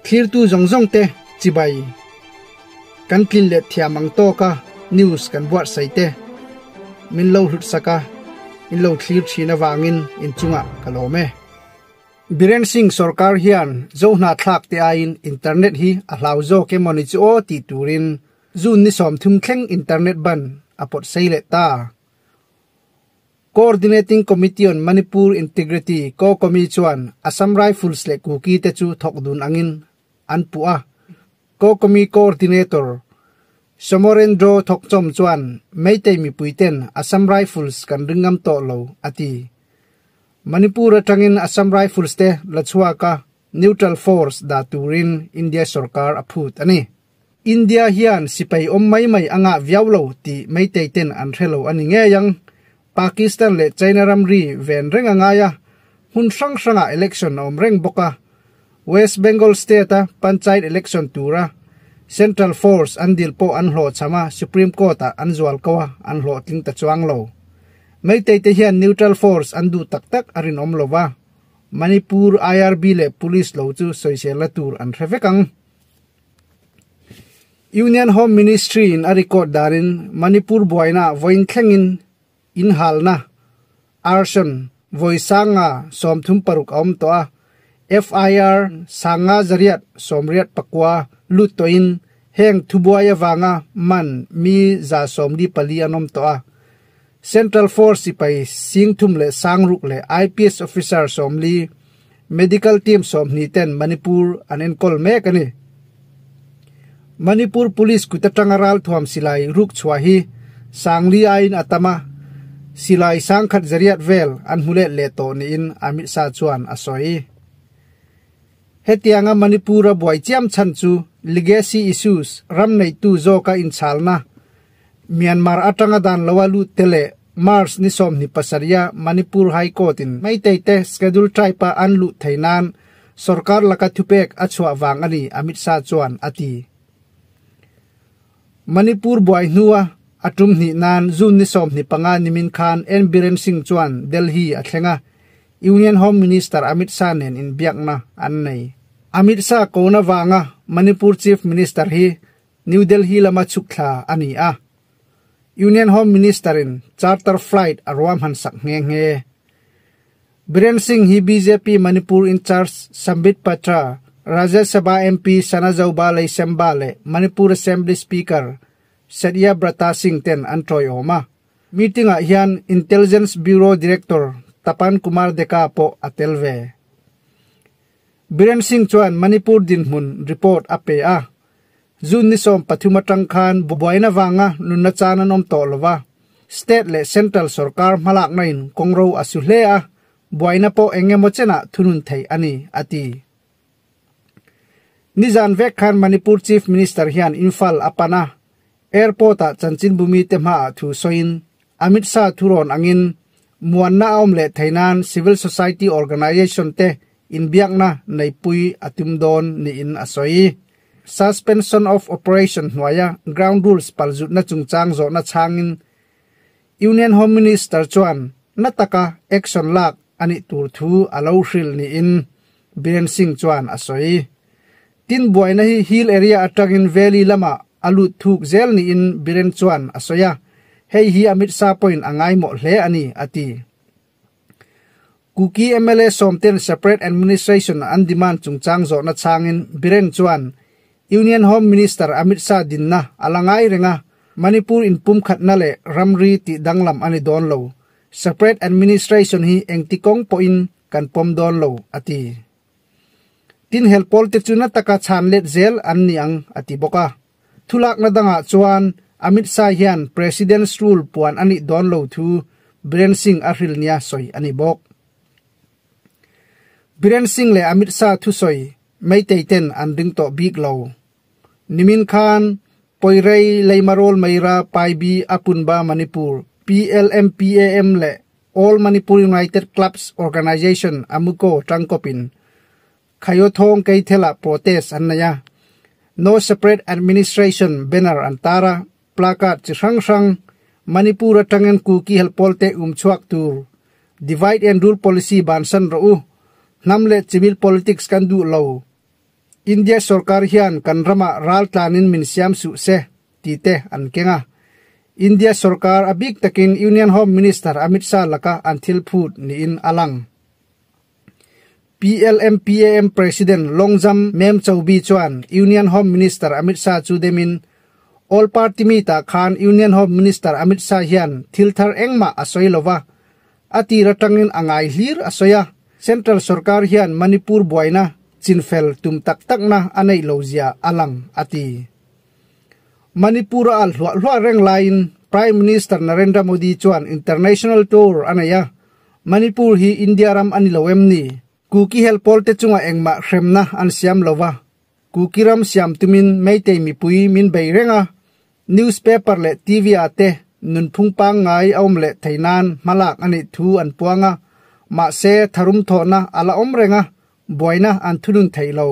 Thlirtu zawng zawng te chibai kan tlin leh thiam ang tawka news kan buatsaih te min lo hlutsak a, in lo thlir thin avangin inchungah ka lawm e. Biren Singh sorkar hian Zohnahthlak te aiin internet hi a hlau zawk emaw ni chu aw tih turin June ni 30 thleng internet ban a pawt sei leh ta. Coordinating Committee on Manipur Integrity, COCOMI, chuan Assam Rifles leh Kuki te chu thawk dun angin an puh a. COCOMI Coordinator Somorendro Thokchom chuan Meitei mipuiten Assam Rifles kan ring ngam tawh lo a ti. Manipur atangin Assam Rifles te la chhuak a, neutral force dah turin India sorkar a phut a ni. India hian sipai awm mai mai a ngah viau lo tih Meitei ten an hre lo a ni ngei ang. Pakistan leh China ramri ven reng a ngai a, hmun hrang hrangah election a awm reng bawk a. West Bengal state a panchayat election tura Central force an dil pawh an hlawhchham a, Supreme Court ah an zual ko a, an hlawhtling ta chuang lo. Meitei te hian neutral force an duh tak tak a rinawm lo va, Manipur IRB leh police lo chu sawiselna tur an hre vek ang. Union Home Ministry in a record danin Manipur buaina vawiin thlengin inhalna, arson, vawi 1036 a awm tawh a, FIR 5184 lut tawhin heng thubuai avanga man mi 144 an awm tawh a. Central Force sipai 36,000 leh IPS officer 40, Medical team 20 ten Manipur an enkawl mek a ni. Manipur Police kut atanga ralthuam silai ruk chhuah hi 4000 aiin a tam a, silai 1100 vel an hmu let leh tawh niin Amit Shah chuan a sawi. Hetianga Manipur-a buai chiam chhan chu legacy issues ram neihtu zawka inchalna Myanmar atanga dan loa lut te leh March ni 27 a Manipur High Court in Meitei te Schedule Tribe a an luh theih nan sorkar laka thupek a chhuah vang a ni, Amit Shah chuan a ti. Manipur buai hnua a tum hnih nan June ni 25 nimin khan N Biren Singh chuan Delhi a thleng a, Union Home Minister Amit Shah nen inbiakna an nei. Amit Shah kona vanga Manipur Chief Minister hi New Delhi lama chhuk thla a ni a, Union Home Minister-in charter flight a ruahman sak nghe nghe. Biren Singh hi bjp Manipur in-charge Sambit Patra, Rajya Sabha MP Sanajaoba Leishemba leh Manipur Assembly Speaker Satyabrata Singh ten an tawiawm a. Meeting-ah hian Intelligence Bureau Director Tapan Kumar Deka pawh a tel ve. Biren Singh chuan Manipur dinhmun report a pe a, June ni 13 atang khan buaina vanga nunna chan an awm tawh lo va, state leh central sorkar hmalakna in kawngro a su hle a, buaina pawh eng emaw chenah thunun theih a ni, a ti. Nizan vek khan Manipur Chief Minister hian Imphal a pan a, airport-ah chanchinbumi te hmaah thu sawiin Amit Shah thurawn angin muanna a awm leh theih nan civil society organisation te inbiakna neipui a tum dawn niin a sawi. Suspension of Operation hnuaia ground rules palzutna chungchang zawhna chhangin Union Home Minister chuan na taka action lak a nih tur thu a lo hrilh niin Biren Singh chuan a sawi. Tin buaina hi hill area atangin valley lamah a lut thuk zel niin Biren chuan a sawi a, hei hi Amit Shah pawhin a ngaimawh hle a ni, a ti. Kuki mla sawmten separate administration an demand chungchang zawhna chhangin Biren chuan Union Home Minister Amit Shah dinna a la ngai reng a, Manipur inpumkhatna leh ramri tih danglam a ni dawn lo. Separate administration hi engti kawng pawhin kan pawm dawn lo, a ti. Tin helpawl te chu na taka chhan let zel an ni ang, a ti bawk a. Thulakna dangah chuan Amit Shah hian President's Rule puan a nih dawn lo thu Biren Singh a hril nia sawi a ni bawk. Biren Singh leh Amit Shah thusawi Meitei ten an ring tawh bik lo. Nimin khan Poirei Leimarol Meira Paibi Apunba Manipur, PLMPAM, leh All Manipur United Clubs Organisation, AMUCO, tangkawpin Khayothawng Keithela protest an nei a, No Separate Administration banner an tar a, placard chi hrang hrang, Manipur atangin Kuki helpawl te um chhuak tur, Divide and Rule policy bansan rawh u, hnam leh civil politics kan duh lo India sorkar hian kan ramah raltlanin min siam suh se tih te an keng a. India sorkar a bik takin Union Home Minister Amit Shah laka an thil phut niin a lang. PLMPAM President Longjam Memchoubi chuan Union Home Minister Amit Shah chu demin All Party meet-ah khan Union Home Minister Amit Shah hian thil thar engmah a sawi lova, a tir atangin a ngai hlir a sawi a. Central sorkar hian Manipur buaina chinfel tum tak takna a neih lo zia a lang, a ti. Manipur-a al hluah hluah reng laiin Prime Minister Narendra Modi chuan international tour a nei a, Manipur hi India ram a ni lo em ni? Kuki hel pawlte chungah engmah hremna an siam lo va, Kuki ram siam tumin Meitei mipui min bei reng a, newspaper leh TV ah te nunphung pangngai a awm leh thei nan hmalak a nih thu an puang a, mahse tharum thawhna a la awm reng a, buaina an thunun thei lo.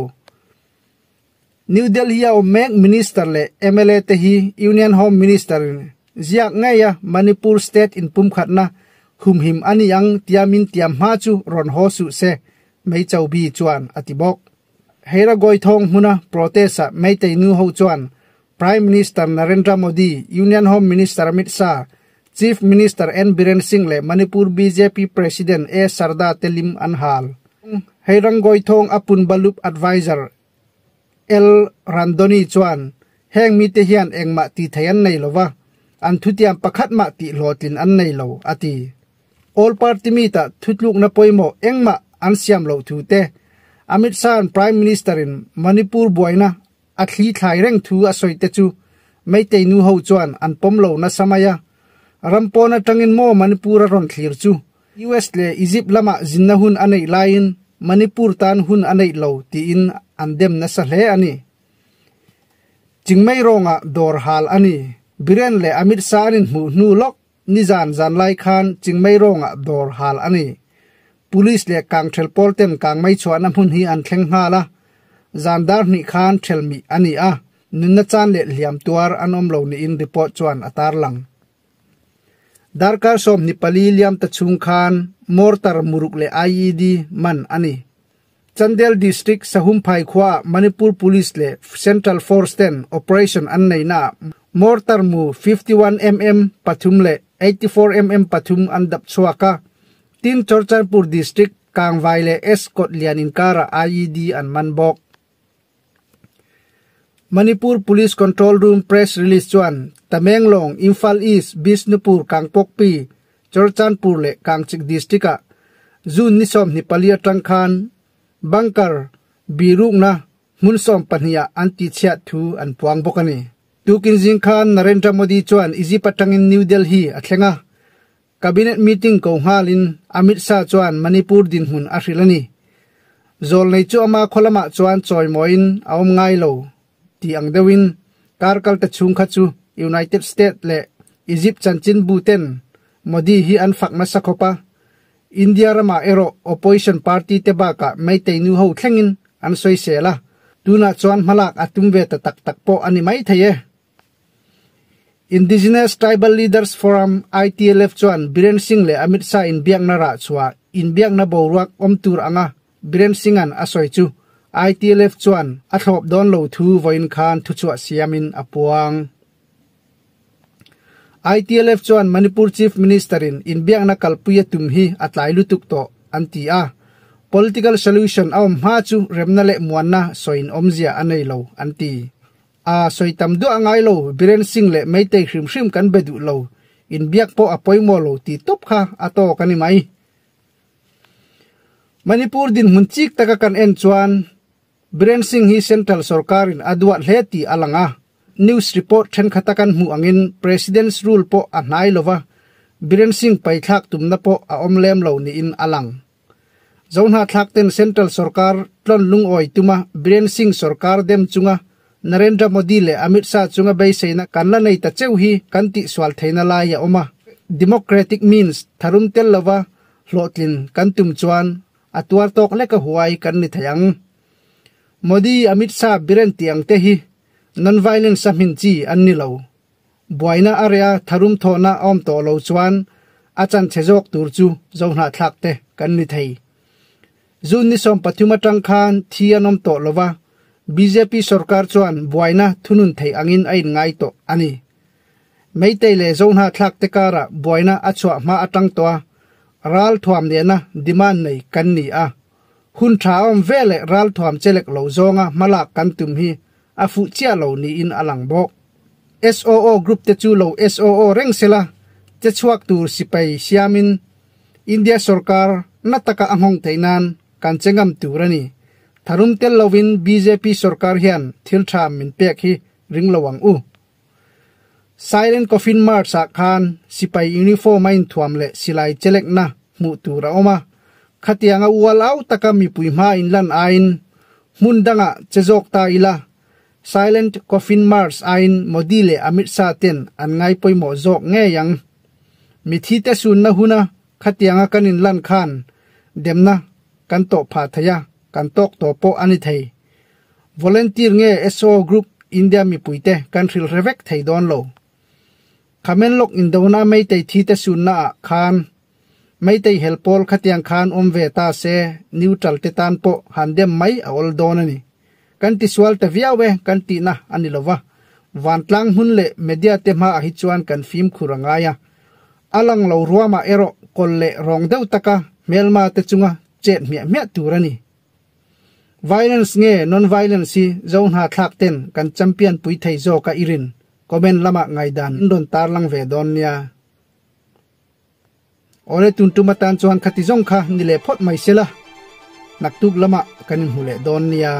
New Delhi a awm mek Minister leh mla te hi Union Home Minister in ziak ngei a Manipur State inpumkhatna humhim a ni ang tia min tiam hma chu rawn haw suh se, Meichaubi chuan a ti bawk. Heira Goithawng hmuna protest-ah Meitei nu ho chuan Prime Minister Narendra Modi, Union Home Minister Amit Shah, Chief Minister N Biren Singh leh Manipur bjp President A Sarda te lim an hal. Heirang Goithawng a Punbalup Adviser L Randoni chuan heng mite hian engmah tih thei an nei lova, an thutiam pakhat mah tih hlawhtlin an nei lo, a ti. All Party meet-ah thutlukna pawimawh engmah an siam loh thu te, Amit Shah-a'n Prime Minister-in Manipur buaina A thli thlai reng thu a sawi te chu Meitei nu ho chuan an pawm lo nasa mai a. Ram pawn atangin maw Manipur a rawn thlir chu US leh Egypt lamah zinna hun a neih laiin Manipur tan hun a neih lo tiin an dem nasa hle a ni. Chingmei rawnga dawr hal a ni. Biren leh Amit Shah an inhmuh hnu lawk Nizan zanlai khan Chingmei rawngah dawr hal a ni. Police leh kangthel pawl ten kangmei chhuahna hmun hi an thleng nghal a, zan dar hnih khan thelmih a ni a, nunna chan leh hliam tuar an awm lo niin report chuan a tarlang. Darkar 24 liam ta chhung khan mortar muruk leh IED man a ni. Chandel District Sahumphai khuaah Manipur Police leh Central Force ten operation an neihnaah mortar mu 51 mm pathum leh 84 mm pathum an dap chhuak a, tin Churchandpur District Kangvai leh Escort lian inkarah IED an man bawk. Manipur Police Control Room press release chuan Tamenglong, Imphal East, Bishnupur, Kangpokpi, Churachandpur leh Kangchik District-ah June ni 24 atang khan bunker birukna hmun 12 ah an tihchhiat thu an puang bawk a ni. Tukin zing khan Narendra Modi chuan Egypt atangin New Delhi a thleng a, Cabinet meeting ko nghalin Amit Shah chuan Manipur dinhmun a hrilh a ni. Zawlnei chu ama khaw lamah chuan chawimawiin a awm ngai lo tih ang deuhin kar kalte chhung kha chu United States leh Egypt chanchinbu ten Modi hi an fak nasa khawp a, India ramah erawh opposition party te bakah Meitei nu ho thlengin an sawisel a, tunah chuan hmalak a tum ve ta tak tak pawh a ni maithei e. Indigenous Tribal Leaders Forum, ITLF, chuan Biren Singh leh Amit Shah inbiakna rah chhuah inbiakna boruak awm tur anga Biren Singh-a'n a sawi chu ITLF chuan a thlawp dawn lo thu vawiin khan thuchhuah siamin a puang. ITLF chuan Manipur Chief Minister-in inbiakna kalpui a tum hi a tlai lutuk tawh an ti a, political solution a awm hma chu remna leh muanna sawiin awmzia a nei lo an ti. A sawi tam duah a ngai lo, Biren Singh leh Meitei hrim hrim kan be duh lo, inbiak pawh a pawimawh lo tih tawp kha a tawk a ni mai. Manipur dinhmun chik taka kan en chuan Biren Singh hi Central sorkarin a duat hle tih a lang a, news report thenkhat a kan hmuh angin President's rule pawh a hnai lova, Biren Singh paithlak tumna pawh a awm lem lo niin a lang. Zohnahthlak ten Central sorkar tlawn lungawi tuma Biren Singh sorkar dem chunga Narendra Modi leh Amit Shah chunga beiseina kan la nei ta cheu hi kan tihsual theihna lai a awm a. Democratic means tharum tel lova hlawhtlin kan tum chuan a tuar tawk leka huai kan ni thei ang. Modi, Amit Shah, Biren tih ang te hi non-violence a hmin chi an ni lo. Buaina a reh a, tharum thawhna a awm tawh lo chuan a chanchhe zawk tur chu Zohnahthlak te kan ni thei. June ni 13 atang khan thi an awm tawh lo va, Bjp sorkar chuan buaina thunun thei angin a inngai tawh a ni. Meitei leh Zohnahthlak te karah buaina a chhuah hma atang tawh a, ralthuam nena demand nei kan ni a. Hun tha awm veleh ralthuam chelek lo zawnga hmalak kan tum hi a fuh chiah lo niin a lang bawk. SOO group te chu lo SOO reng sela, che chhuak tur sipai siamin India sorkar na taka a nghawng theih nan kan che ngam tur a ni. Tharum tel lovin bjp sorkar hian thil tha min pek hi ring lo ang u. Silent Coffin March ah khan sipai uniform a inthuam leh silai chelekna hmuh tur a awm a, khatianga ual au taka mipui hma inlan aiin hmun dangah che zawk ta ila, Silent Coffin March aiin Modi leh Amit Shah ten an ngai pawimawh zawk ngei ang. Mithi te sunna huna khatianga kan inlan khan demna kan tawh phah thei a, kan tawk tawh pawh a ni thei. Volunteer nge SO Group India mipuite kan hrilh hre vek thei dawn lo. Khamen lawk indona Meitei thi te sunna ah khan Meitei hel pawl khatiang khan awm ve ta se neutral te tan pawh han dem mai a awl dawn a ni. Kan tisual ta viau e kan tihna a ni lova, vantlang hmun leh media te hmaah hi chuan kan fimkhur a ngai a. A lang lo ruamah erawh kawl leh rawng deuh taka hmelma te chunga chet hmiah hmiah tur a ni. Violence nge non-violence hi zo hna thlak ten kan champion pui thei zawk a i rin? Comment lamah ngaihdan in rawn tarlang ve dawn nia. Awle tun tum atan chuan khati zawng kha ni leh phawt mai sela, naktuk lamah kan inhmu leh dawn nia.